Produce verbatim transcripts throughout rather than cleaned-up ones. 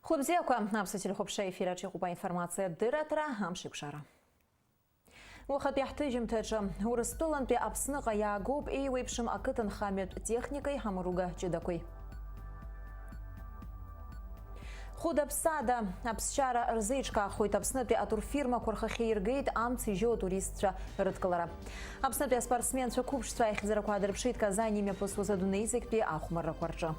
Хәлыбзиақәа, Аԥсуа телехәаԥшра ефир аҿы иҟоуп аинформациа дырраҭара, амш еиқәшара. Уахатәи ҳҭыжьымҭаҿы, Урыстәылантәи Аԥсныҟа иаагоуп еиуеиԥшым ақыҭанхамҩатә техникеи ҳамаруга ҷыдақәеи. Хәыда-ԥсада аԥсшьара рзеиҿкаахоит. Аԥснытәи атурфирмақәа рхахьы иргеит амц ижьо атуристцәа рыдкылара. Аԥснытәи аспортсменцәа қәыԥшцәа аихьӡарақәа аадырԥшит Казань имҩаԥысуаз адунеи зегьтәи ахәмаррақәа рҿы.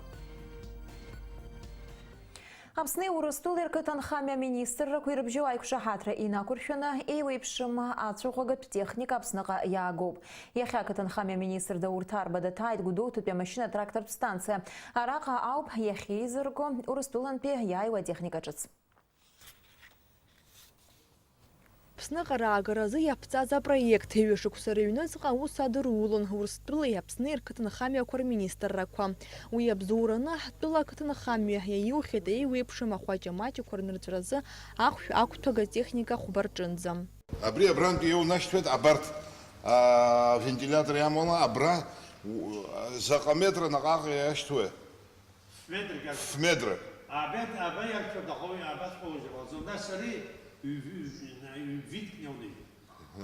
Аԥсни Урыстәылеи рқыҭанхамҩа аминистррақәа ирыбжьоу аиқәшаҳаҭра инақәыршәаны, еиуеиԥшым ацәаӷәагатә техника Аԥсныҟа иаагоуп. Иахьа ақыҭанхамҩа аминистр Даур Ҭарба даҭааит Гәдоуҭатәи амашьына-трактортә станциа. Араҟа ауп иахьеизырго Урыстәылантәи иааиуа атехника ҿыц. Аԥсныҟа раагаразы иаԥҵаз апроект ҩышықәса рыҩныҵҟа аус адырулон Урыстәылеи Аԥсни рқыҭанхамҩақәа рминистррақәа. Уи абзоураны ҳтәыла ақыҭанхамҩа иаиухьеит еиуеиԥшым ахәаҷа маҷқәа рнырҵәразы ахәшә ақәҭәага техника хәба рҿынӡа. Абри абрантәи иоунашьҭуеит абарҭ, а, вентилиатор иамоула абра, у-, заҟа метра наҟ-ааҟ иашьҭуеи? Ф-метрак иашьҭоуп. Ф-метрак. Абет-, абеиарцәа дахоуи абасҟоуи зыҟалҵо, нас ари ҩ-, ҩ-, ҩ-, винтк неунажьуеит.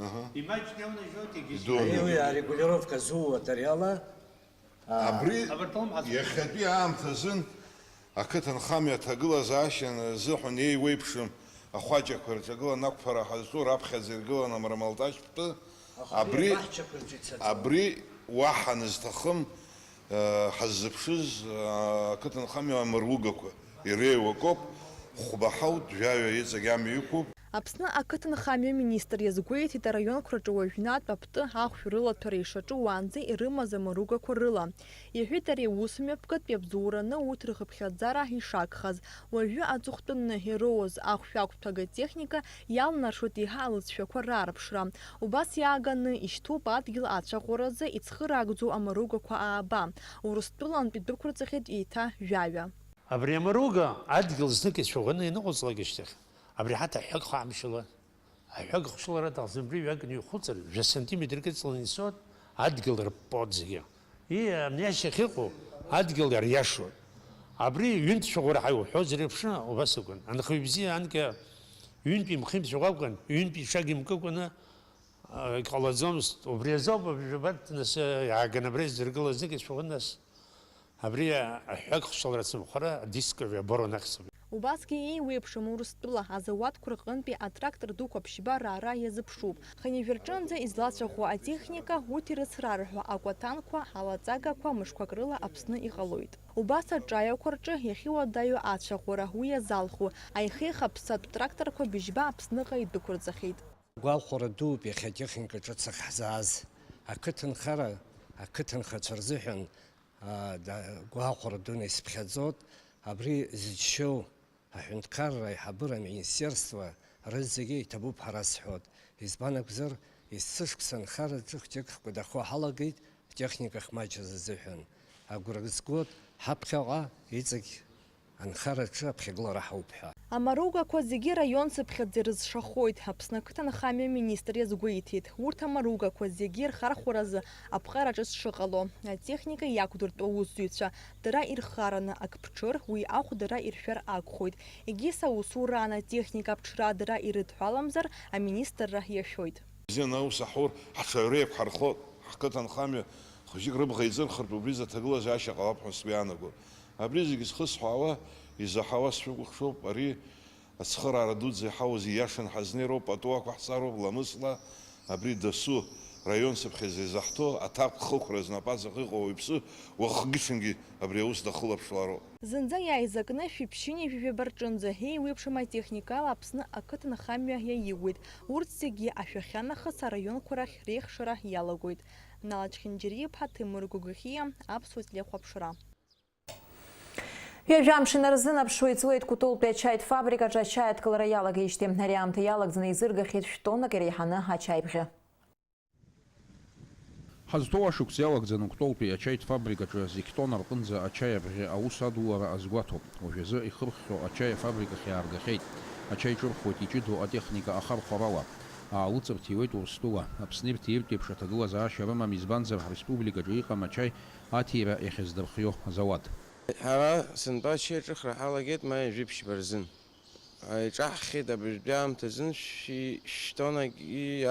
Аҳа. Имаҷк неунажьуеит, егьыс. Идуу. Ари уи арегулировка зууа ари ала, а, Абри абарҭ алымҳацәа. Иахьатәи аамҭазын ақыҭанхамҩа аҭагылазаашьа азыҳәан еиуеиԥшым ахәаҷақәа рҿагыланы ақәԥара ҳазҿу раԥхьаӡа иргыланы амрамалташьтә Аха абри абри абаҳчақәа рҿы ицаӡом. Абри уаҳа назҭахым, э, ҳаззыԥшыз, э, ақыҭанхамҩа амыругақәа иреиуоуп, хәба ҳауҭ, жәаҩа иҵегь амҩа иқәуп. Аԥсны ақыҭанхамҩа министр иазгәеиҭеит, араионқәа рҿы уажәнатә аптәы ахәшә рылаҭәара ишаҿу уаанӡа ирымаз амыругақәа рыла. Иҳәеит, ари аус мҩаԥгатәи абзоураны урҭ рхыԥхьаӡара ишагхаз. Уажәы аҵыхәтәаны ироуз ахәшә ақәҭәага техника иалнаршоит еиҳа алыҵшәақәа раарԥшра. Убас иааганы ишьҭоуп адгьыл ацәаӷәаразы ицхыраагӡоу амаругақәа ааба. Урыстәылантәи дәықәырҵахьеит еиҭа жәаҩа. Абри амаруга адгьыл знык ицәаӷәаны ианыҟаҵлак ашьҭахь, абри ҳаҭ аҳәак хаамшьала, аҳәак хшылара аҭахӡам, абри ҩак ныҩхәыцыр, жәа сантиметрк ыҵаланы ицоит, адгьыл рыппоит зегьы. И, амни ашьҭахь иҟоу адгьыл иариашоит. Абри ҩынтә шәаӷәара ҳәа иуҳәозар еиԥш, убас акәын. Анхаҩы бзиа анкьа ҩынтәи мхи мцәаӷәа акәын, ҩынтәи ҽак имкыкәаны, а, иҟалаӡомызт. Убри азоуп абри жәабарҭ нас иааганы абра издыргылаз знык ицәаӷәан нас. Абри аҳәак хшалара ацымхәра адискови аборонахьӡуп. Убасгьы еиуеиԥшым Урыстәыла азауадқәа рҟынтәи атрактор дуқәа ԥшьба раара иазыԥшуп. Хынҩажәа рҿынӡа излацәаӷәо атехника, урҭ ирыцрарҳәо акәаҭанқәа, алаҵагақәа мышқәак рыла Аԥсны иҟалоит. Убас аҿаҩақәа рҿы иахьыуадаҩу ацәаӷәара уи иазалху аихеихаԥсатә тракторқәа быжьба Аԥсныҟа идәықәырҵахьеит. Гәахәара дууп иахьа атехника ҿыц ахь ҳзааз. Ақыҭанхара, ақыҭанхацәа рзыҳәан, аа, да-, гәахәара дуны исыԥхьаӡоит. Абри зыџьшьоу аҳәынҭқарра аиҳабыра аминистерство рызегьы иҭабуп ҳәа расҳәоит. Избан акәзар, есышықәса анхараҿы хәҷык ҳкәадахо ҳалагеит, ҳтехника хмаҷыз азыҳәан. Агәра згоит, ҳаԥхьаҟа иҵегь анхараҿы аԥхьагылара ҳауп ҳәа. Амаругақәа зегьы раион цыԥхьаӡа ирызшахоит, Аԥсны ақыҭанхамҩа министр иазгәеиҭеит. Урҭ амаругақәа зегьы рхархәаразы аԥҟара ҿыц шыҟало, атехника иақәдыртәу аусзуҩцәа дара ирхараны ак ԥҽыр, уи ахә дара иршәар акәхоит. Егьыс аусураан атехника аԥҽра дара ирыдҳәаламзар, аминистрра иашәоит. Бзианы аус аҳур, ҳаҽаҩра еиқәҳархоит, ҳқыҭанхамҩа хәыҷык рыбӷа еиҵырхыртә убри изы аҭагылазаашьа ҟалап ҳәа сгәы иаанагоит. Абри зегьы зхысҳәаауа, изаҳауа сшәыкәыхшоуп, ари ацхыраара дуӡӡа иҳауз ииашаны ҳазнеироуп, пату ақәаҳҵароуп, ламысла, абри дасу раион цыԥхьаӡа изаҳҭо, аҭак хықәра знапаҵаҟа иҟоу ауаҩԥсы уахгьы-ҽынгьы абри аус дахылаԥшлароуп. Зынӡа иааизакны шәиԥшьыни жәаба рҿынӡа еиуеиԥшым атехникала Аԥсны ақыҭанхамҩа иаиуеит. Урҭ зегьы ашәахьа нахыс араионқәа рахь реихшара иалагоит. Нала Чхинџьариа-иԥҳа, Ҭемыр Гогохиа, Аԥсуа телехәаԥшра. Ҩажәа амш инарзынаԥшуа иҵуеит Кәтолтәи ачаитә фабрикаҿы ачаи адкылара иалагеижьҭеи. Ари аамҭа иалагӡаны еизыргахьеит шә-тоннак иреиҳаны ачаи бӷьы. Ҳазҭоу ашықәс иалагӡаны Кәтолтәи ачаитә фабрикаҿы зқьтон рҟынӡа ачаи абӷьы аус адулара азгәаҭоуп. Уажәазы ихырххьоу ачаи афабрикахь иааргахьеит. Ачаи ҿырхуеит иҷыдоу атехника ахархәарала. Аалыҵырҭиуеит Урыстәыла. Аԥсны ирҭииртә еиԥш аҭагылазаашьа рымам, избанзар, ҳреспубликаҿы иҟам ачаи аҭира иахьаздырхио азауад. Ҳара сынтәа ачаи аҿыхра ҳалагеит маи жәиԥшьба рзын. Иҿаҳхьеит абыржәтәи аамҭазын шәи-, шәтоннак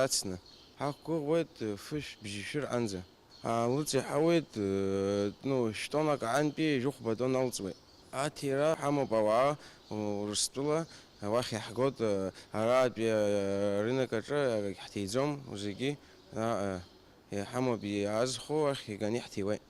ацны. Ҳақәгәыӷуеит фышә бжьышәыр анӡа. Аалыҵ иаҳауеит, э, ну, шәтоннак аантәи жәохәба тонна алҵуеит. Аҭира ҳамоуп ауаа, Урыстәыла, уахь иаҳгоит, э, араатәи, э, рынок аҿы, э, ҳҭеиӡом зегьы, а, э, иҳамоуп иаазхәо ахь иганы иаҳҭиуеит.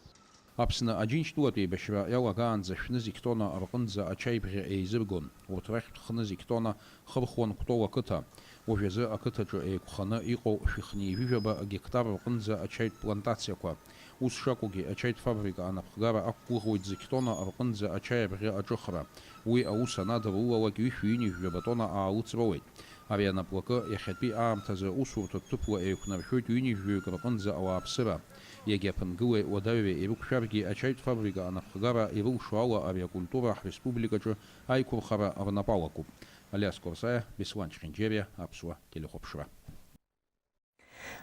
Аԥсны Аџьынџьтәылатә еибашьра иалагаанӡа шәнызқь тонна рҟынӡа ачаи бӷьы еизыргон. Урҭ рахьтә хнызқь тонна хырхуан Кәтол ақыҭа. Уажәазы ақыҭаҿы еиқәханы иҟоу шәихнеи ҩажәижәаба гектар рҟынӡа ачаитә плантациақәа. Ус шакәугьы, ачаитә фабрика анапхгара ақәгәыӷуеит зқь тонна рҟынӡа ачаи абӷьы аҿыхра. Уи аус анадылулалак, ҩышәи ҩынҩажәижәаба тонна аалыҵроуеит. Ари анаплакы иахьатәи аамҭазы усурҭатә ҭыԥла еиқәнаршәоит ҩынҩажәаҩык рҟынӡа ауааԥсыра. Иагьаԥынгылеи уадаҩреи ирықәшәаргьы, ачаитә фабрика анапхгара ирылшо ала ари акультура ҳреспубликаҿы аиқәырхара рнапы алакуп. Алиас Курсаиа, Беслан Чхинџьериа, Аԥсуа телехәаԥшра.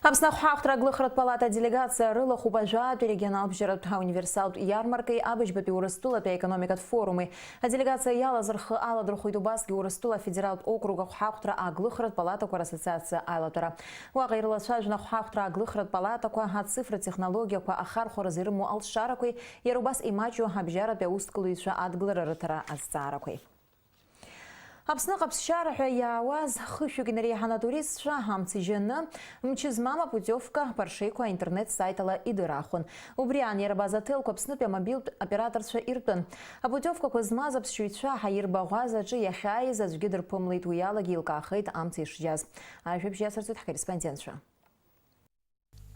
Аԥсны ахәҳахәҭра аглыхратә палата аделегациа рылахәуп ажәатәи регионалтә бжьаратә ауниверсалтә иармаркеи абыжьбатәи Урыстәылатәи аекономикатә форуми. Аделегациа иалаз рхы аладырхәит убасгьы Урыстәыла афедералтә округ ахәҳахәҭра аглыхратә палатақәа рассоциациа аилатәара. Уаҟа ирылацәажәон ахәҳахәҭра аглыхратә палатақәа, ацифратә технологиақәа ахархәаразы ирымоу алшарақәеи иара убас имаҷу абжьаратәи аусҭгылаҩцәа адгылара рыҭара азҵаарақәеи. Аԥсныҟа ԥсшьара ҳәа иаауаз хышәҩык инареиҳаны атуристцәа амца ижьаны, мчы змам апутиовка паршеиқәа аинтернет-саит ала идырахәон. Убри аан иара абаза ҭелқәа Аԥснытәи амобилтә операторцәа иртәын. Апутиовкақәа змаз аԥсшьаҩцәа ҳаирбаӷәаза аҿы иахьааиз аӡәгьы дырԥымлеит, уи алагьы еилкаахеит амца ишжьаз. Ажәабжь иацырҵоит ҳкорреспондентцәа.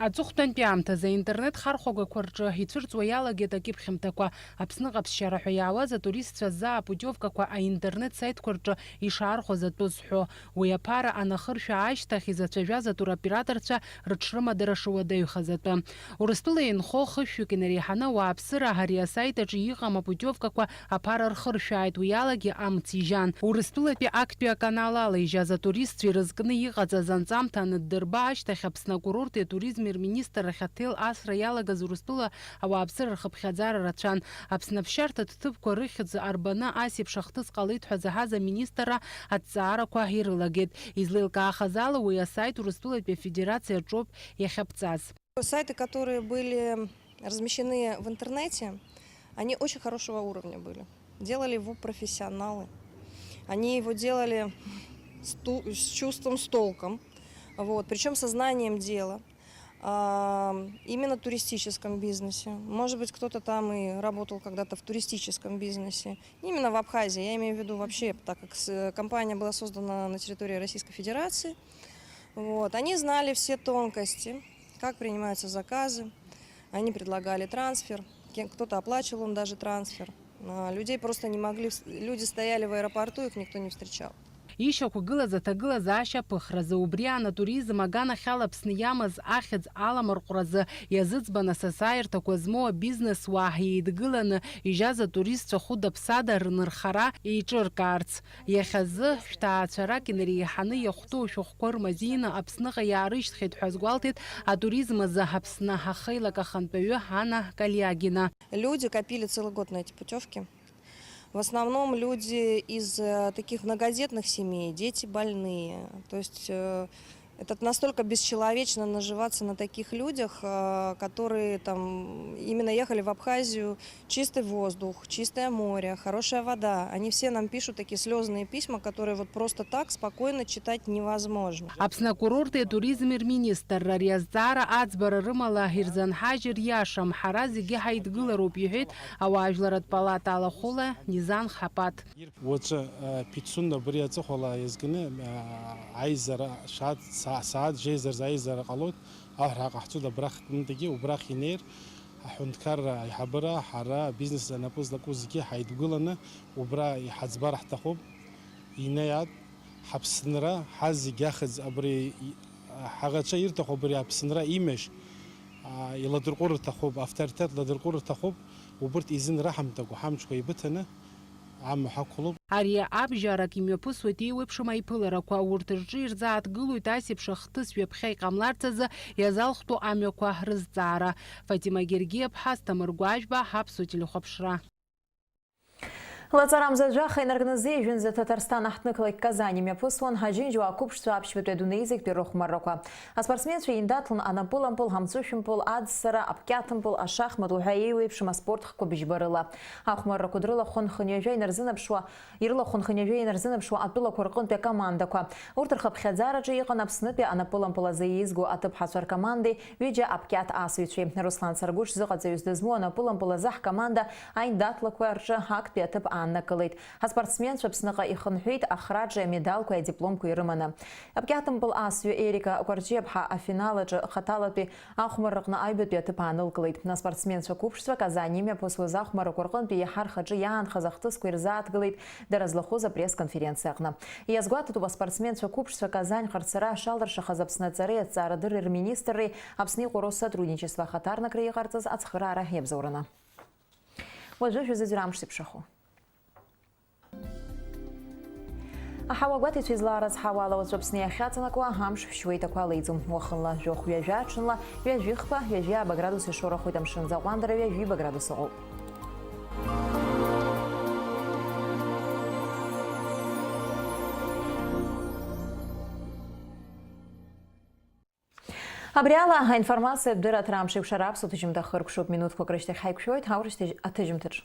Аҵыхәтәантәи аамҭазы аинтернет хархәагақәа рҿы ицәырҵуа иалагеит акьыԥхьымҭақәа. Аԥсныҟа ԥсшьара ҳәа иаауаз атуристцәа заа апутиовкақәа аинтернет саитқәа рҿы ишаархәаз атәы зҳәо. Уи аԥара анахыршәа ашьҭахь изацәажәаз атуроператорцәа рыҽрымадара шуадаҩхаз атәы. Урыстәыла инхо хышәҩык инареиҳаны ауааԥсыра ари асаит аҿы иҟам апутиовкақәа аԥара рхыршәааит, уи алагьы амц ижьан. Урыстәылатәи актәи аканал ала ижьаз атуристцәа ирызкны иҟаҵаз анҵамҭа анаддырба ашьҭахь, Аԥсны акурорти атуризми рминистррахь аҭел асра иалагаз Урыстәыла ауааԥсыра рхыԥхьаӡара рацәан. Аԥсны аԥсшьарҭатә ҭыԥқәа рыхьӡ арбаны ас еиԥш ахҭыс ҟалеит ҳәа заҳаз аминистрра аҭҵаарақәа ирылагеит. Излеилкаахаз ала, уи асаит Урыстәылатәи Афедерациа аҿоуп иахьаԥҵаз. Сайты, которые были размещены в интернете, они очень хорошего уровня были. Делали его профессионалы. Они его делали с ту-, с чувством, с толком. Вот. Причём со знанием дела. А, именно туристическом бизнесе. Может быть, кто-то там и работал когда-то в туристическом бизнесе. Не именно в Абхазии, я имею в виду вообще, так как с-, компания была создана на территории Российской Федерации. Вот. Они знали все тонкости, как принимаются заказы. Они предлагали трансфер, кем-, кто-то оплачивал им даже трансфер. А, людей просто не могли вс-, люди стояли в аэропорту, их никто не встречал. Ишьақәгылаз аҭагылазаашьа аԥыхразы, убри аан атуризм аганахьала Аԥсны иамаз ахьӡ аламырҟәразы иазыӡбан асасааирҭақәа змоу абизнесуаа еидгыланы ижьаз атуристцәа хәыда-ԥсада рнырхара еиҿыркаарц. Иахьазы шәҭаацәарак инареиҳаны иахәҭоу ашәҟәқәа рмазеины Аԥсныҟа иаарышьҭхьеит ҳәа азгәалҭеит атуризм азы Аԥсны ахеилак ахантәаҩы Анна Калиагина. Люди копили целый год на эти путёвки. В основном люди из, э, таких многодетных семей, дети больные. То есть, э, это настолько бесчеловечно наживаться на таких людях, э, которые там именно ехали в Абхазию. Чистый воздух, чистое море, хорошая вода. Они все нам пишут такие слёзные письма, которые вот просто так спокойно читать невозможно. Аԥсны акурорти атуризми рминистрра ари азҵаара аӡбара рымала ирзанҳажьыр иашам, ҳара зегьы ҳаидгылароуп, иҳәеит ауаажәларратә палата алахәыла Низан Хапаҭ. Уаҵәы, а, Пицунда абри аҵыхәала иазкны, а, аизара, шәааҭ, са-, сааҭ жеизарзы аизара ҟалоит, аҳәара ҟаҳҵоит абрахь аҟнытәгьы, убрахь инеир, аҳәынҭқарра аиҳабыра, ҳара, абизнес анапы злаку зегьы ҳаидгыланы убра иҳаӡбар ҳҭахуп, инеиаат, ҳаԥсынра, ҳазегь ахьӡ абри, и-, ҳаӷацәа ирҭаху абри Аԥсынра имҩашь, а, иладырҟәыр рҭахуп, авторитет ладырҟәыр рҭахуп, убырҭ изын раҳамҭакәа ҳамчқәа еибыҭаны, амҩа ҳақәлоуп. Ари абжьарак имҩаԥысуеит еиуеиԥшым аиԥыларақәа, урҭ рҿы ирзааҭгылоит ас еиԥш ахҭыс ҩаԥхьа иҟамларц азы иазалхтәу амҩақәа рызҵаара. Фатима Гергиаԥҳа, Асҭамыр Гәажәба, Аԥсуа телехәаԥшра. Лаҵарамза жәаха инаркны зеижәынӡа Ҭаҭарсҭан аҳҭнықалақь Казань имҩаԥысуан аџьынџьуаа қәыԥшцәа аԥшьбатәи адунеи зегьтәи рыхәмаррақәа. Аспортсменцәа еиндаҭлон анапылампыл, амҵәышәымпыл, аӡсара, апкьаҭымпыл, ашахмат уҳәа еиуеиԥшым аспорт хкқәа быжьба рыла. Ахәмаррақәа дрылахәын хынҩажәа инарзынаԥшуа, ирылахәын хынҩажәа инарзынаԥшуа атәылақәа рҟынтәи акомандақәа. Урҭ рхыԥхьаӡараҿы иҟан Аԥснытәи анапылампыл азы еизго аҭыԥҳацәа ркомандеи ҩыџьа апкьаҭ асыҩцәеи. Руслан Саргәыш зыҟаҵаҩыс дызмоу анапылампыл азы ҳкоманда аиндаҭлақәа рҿы актәи аҭыԥ ааннакылеит. Ҳаспортсменцәа Аԥсныҟа ихынҳәит ахраҿи амедалқәеи адипломқәеи рыманы. Апкьаҭымпыл асҩы Ерика Кәарҷиаԥҳа афинал аҿы хаҭалатәи ахәмарраҟны аҩбатәи аҭыԥ аанылкылеит. Аспортсменцәа қәыԥшцәа Казань имҩаԥысуаз ахәмаррақәа рҟынтәи иаҳа рхаҿы иаанхаз ахҭысқәа ирзааҭгылеит дара злахәыз апресс-конференциа аҟны. Иазгәаҭатәуп аспортсменцәа қәыԥшцәа Казаньҟа рцара шалыршахаз Аԥсны аҵареи аҭҵаарадырреи рминистрреи Аԥсны иҟоу Россотрудничество ахаҭарнакра иҟарҵаз ацхыраара иабзоураны. Уажәы шәазыӡырҩ амш зеиԥшрахо. Аҳауа гәаҭеицәа излаарыцҳауа ала уаҵәы Аԥсны иахьаҵанакуа амш шәшьуеит ақәа леиӡом. Уахынла жәохә ҩажәа, аҽынла ҩажәихԥа, ҩажәиааба градус ишоурахоит, амшынӡы аҟәандара ҩажәиба градус ыҟоуп. Абри ала аинформациатә дырраҭара амш еиқәшара аԥсуа ҭыжьымҭа хыркәшоуп. Минуҭқәак рышьҭахь ҳаиқәшәоит аурышьҭ аҭыжьымҭаҿ.